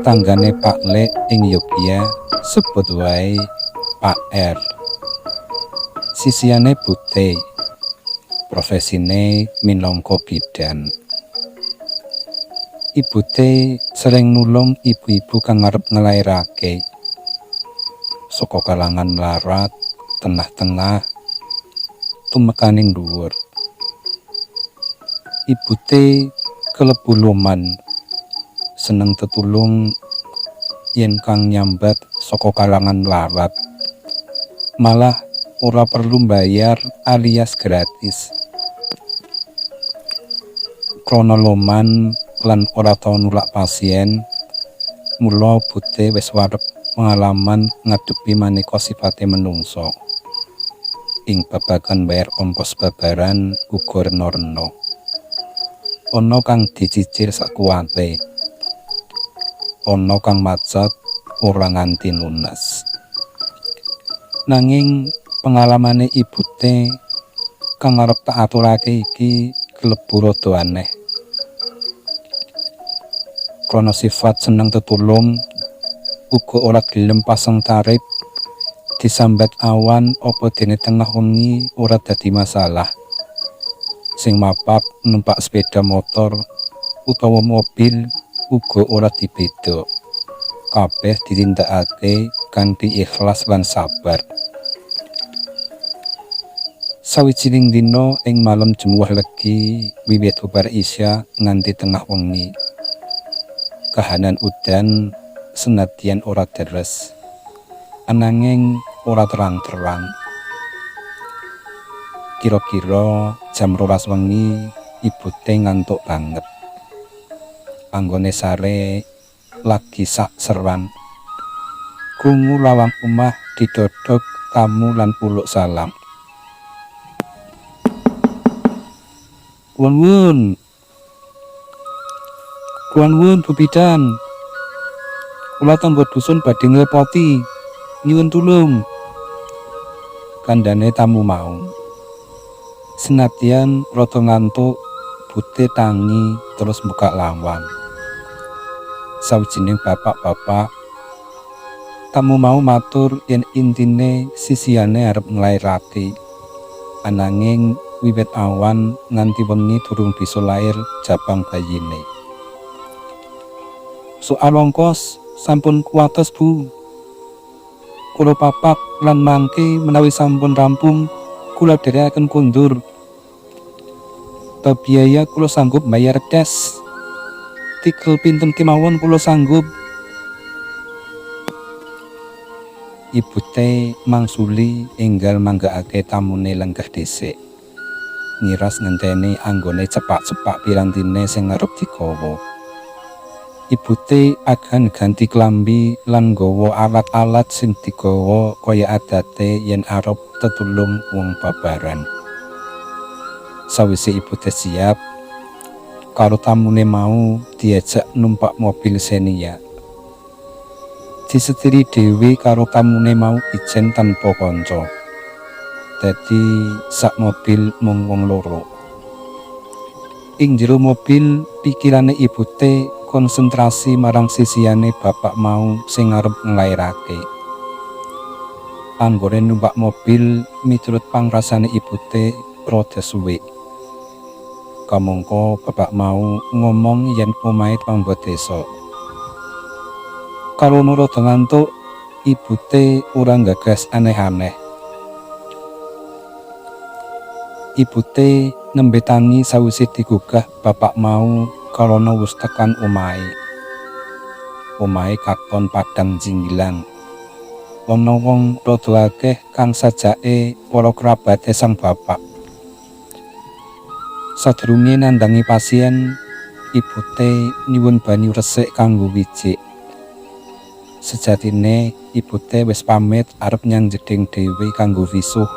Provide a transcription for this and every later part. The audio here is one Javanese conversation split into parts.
Tanggane Pak Lek ing Yogya sebut wae Pak R. Sisihane Bute, profesine minangka bidan. Ibute sering nulung ibu-ibu kang arep nglairake. Saka kalangan mlarat, tengah-tengah, tumekaning dhuwur. Ibute kelebu loman, seneng tetulung yen kang nyambat saka kalangan mlarat. Malah ora perlu mbayar alias gratis. Krana loman lan ora tau nulak pasien, mula Bute wis wareg pengalaman ngadepi maneka sifate menungsa. Ing babagan bayar ongkos babaran uga rena-rena. Ana kang dicicil sakuwate, ana kang macet ora nganti lunas. Nanging pengalamane Ibute kang arep tak aturake iki kelebu rada aneh. Krana sifat seneng tetulung, uga ora gelem pasang tarif, disambat awan apa dene tengah wengi ora dadi masalah. Sing mapak numpak sepeda motor utawa mobil uga ora dibeda. Kabeh ditindakake kanthi ikhlas lan sabar. Sawijining dina ing malem Jemuah Legi wiwit bubar Isya nganti tengah wengi. Kahanan udan senadyan ora deres, ananging ora terang-terang. Kira-kira jam 12 wengi Ibute ngantuk banget. Anggone sare lagi sak seran. Krungu lawang omah didodhog tamu lan uluk salam. Kuwon wun, Bu Bidan. Kula tangga dusun badhe ngrepoti. Nyuwun tulung. Kandhane tamu mau. Senadyan rada ngantuk, Bute tangi terus buka lawang. Sawijining bapak-bapak tamu mau matur yen intine sisihane arep nglairake. Ananging wiwit awan nganti wengi durung bisa lair jabang bayine. Soal ongkos sampun kuwatos, Bu. Kula papak lan mangke menawi sampun rampung kula dherekaken kondur. Bab biaya kula sanggup bayar cash. Tikel pinten kemawon kula sanggup. Ibute mangsuli enggal manggakake tamune lenggah dhisik. Ngiras ngenteni anggone cepak-cepak pirantine sing arep digawa. Ibute agan ganti klambi lan nggawa alat-alat sing digawa kaya adate yen arep tetulung wong babaran. Sawise ibute siap, karo tamune mau diajak numpak mobil Xenia. Disetiri dhewe karo tamune mau ijen tanpa kanca. Dadi sak mobil mung wong loro. Ing jero mobil pikirane ibute konsentrasi marang sisihane bapak mau sing arep nglairake. Anggone numpak mobil miturut pangrasane ibute rada suwe. Kamangka bapak mau ngomong yen omahe tangga desa. Karono rada ngantuk, ibute ora nggagas aneh-aneh. Ibute nembe tangi sawise digugah bapak mau karana wis tekan omahe. Omahe katon padhang jinggilan. Ana wong rada akeh kang sajake para kerabate sang bapak. Sadurunge nandhangi pasien, ibute nyuwun banyu resik kanggo wijik. Sejatine ibute wis pamit arep nyang jeding dhewe kanggo wisuh,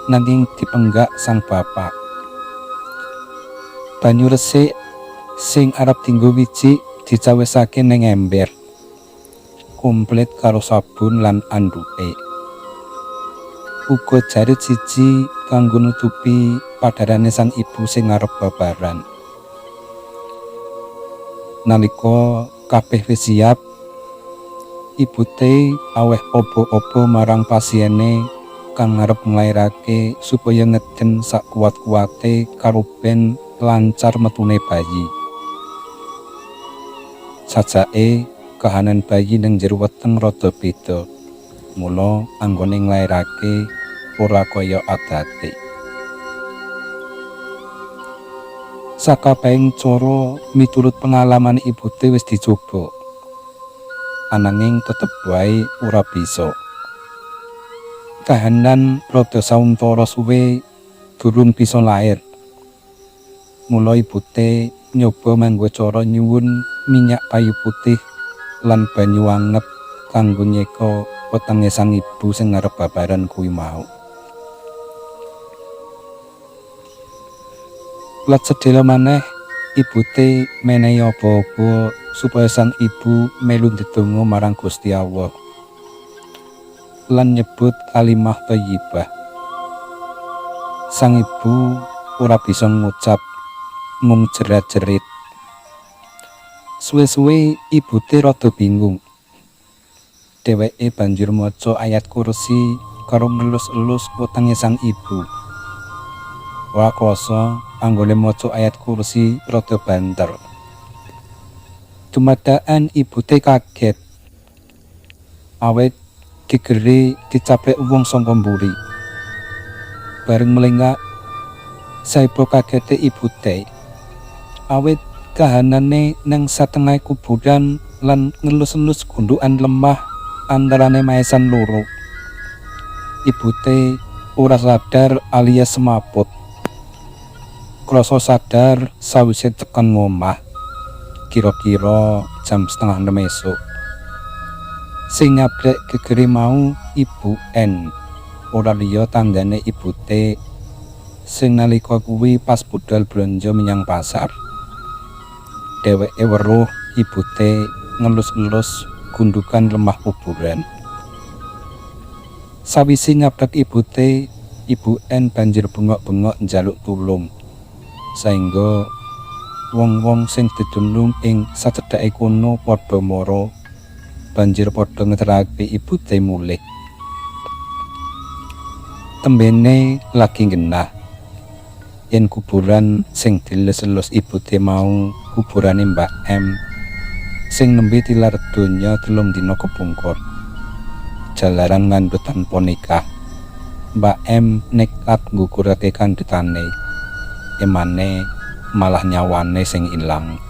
nanging dipenggak sang bapak. Banyu resik sing arep dinggo wijik dicawisake ning ember, komplit karo sabun lan anduke. Uga jarit siji kanggo nutupi padarane sang ibu sing arep babaran. Nalika kabeh wis siap, Ibu T aweh obo-obo marang pasiene kang arep nglairake supaya ngeden sak kuat-kuate karo ben lancar metune bayi. Sajake kahanan bayi nang jero weteng rada beda. Mula anggone nglairake ora kaya adate. Sakabehing cara miturut pengalaman Ibu T wis dicoba. Ananging tetep wae ora bisa. Kahanan rada sauntara suwe durung bisa lair. Mula Ibu T nyoba nganggo cara nyuwun minyak kayu putih lan banyu anget kanggo nyeka wetenge sang ibu sing arep babaran kuwi mau. Let sedhela maneh Ibu T menehi aba-aba supaya sang ibu melu ndedonga marang Gusti Allah lan nyebut kalimah thayyibah. Sang ibu ora bisa ngucap, mung jerat-jerit. Suwe-suwe Ibu T rada bingung. Dheweke banjur maca ayat kursi karo ngelus-elus wetenge sang ibu. Ora krasa anggone maca ayat kursi rada banter. Dumadakan Ibu T kaget awit gegere dicaplek wong saka mburi. Bareng mlengak, saiba kagete Ibu T awit kahanane nang satengahe kuburan lan ngelus-elus gundukan lemah antarane maesan loro. Ibu T ora sadar alias semaput. Krasa sadar sawise tekan ngomah, kira-kira jam 5:30 esuk. Sing nyablek gegere mau Ibu N, ora liya tanggane Ibu T sing nalika kuwi pas budal blonjo menyang pasar. Dheweke weruh Ibu T ngelus-elus gundukan lemah kuburan. Sawise nyablek Ibu T, Ibu N banjur bengok-bengok njaluk tulung. Saengga wong-wong sing dedunung ing sacedhake kono padha mara, banjur padha ngeterake Ibu T mulih. Tembene lagi nggenah yen kuburan sing dilelus-elus Ibu T mau kuburane Mbak M sing nembe tilar donya 3 dina kepungkur. Jalaran ngandhut tanpa nikah, Mbak M nekat nggugurake kandhutane. Emane malah nyawane sing ilang.